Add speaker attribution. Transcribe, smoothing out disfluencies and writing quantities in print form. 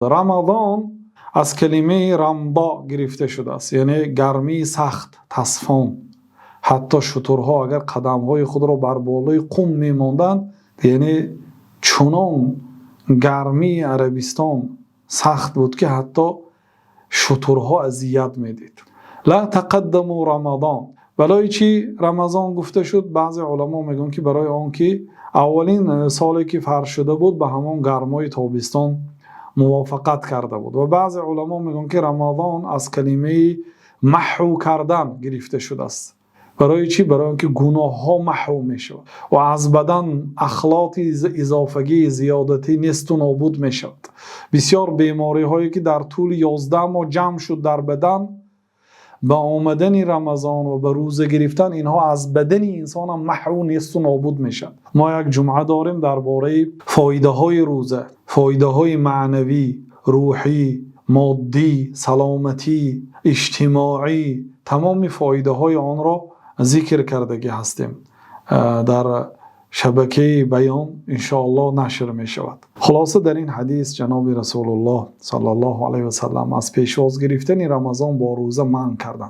Speaker 1: Рамазон аз калимаи рамзо гирифта шудааст, яъне гармии сахт, тӯфон. Ҳатто шутурҳо агар қадамҳои худро бар болои қум мемонданд, яъне чунон гармии Арабистон сахт буд, ки ҳатто шутурҳо озор медид. Ла тақаддаму Рамазон. Барои чӣ Рамазон гуфта шуд? Баъзе уламо мегӯянд, ки барои он ки аввалин соле ки фарз шуда буд, ба ҳамон гармои тобистон мувофиқат карда буд ва баъзе уламо мегӯянд, ки Рамазон аз калимаи маҳв кардан гирифта шудааст. Барои чӣ? Барои инки гуноҳҳо маҳв мешавад ва аз бадан ахлоти иловагӣ, зиёдатӣ нест ва нобуд мешавад. Бисёр бемориҳое ки дар тӯли 11 моҳ ҷамъ шуд дар бадан, ба омадани Рамазон ва ба рӯза гирифтан инҳо аз бадани инсон ҳам маҳв, нест ва нобуд мешавад. Мо як ҷумъа дорем дар бораи фоидаҳои рӯза, фоидаҳои маънавӣ, рӯҳӣ, моддӣ, саломатӣ, иҷтимоӣ, тамоми фоидаҳои онро зикр кардаем. Дар шабакаи Баён иншооллоҳ нашр мешавад. Хулоса, дар ин ҳадис ҷаноби Расулуллоҳ саллаллоҳу алайҳи васаллам аз пешвоз гирифтани Рамазон бо рӯза манъ карданд.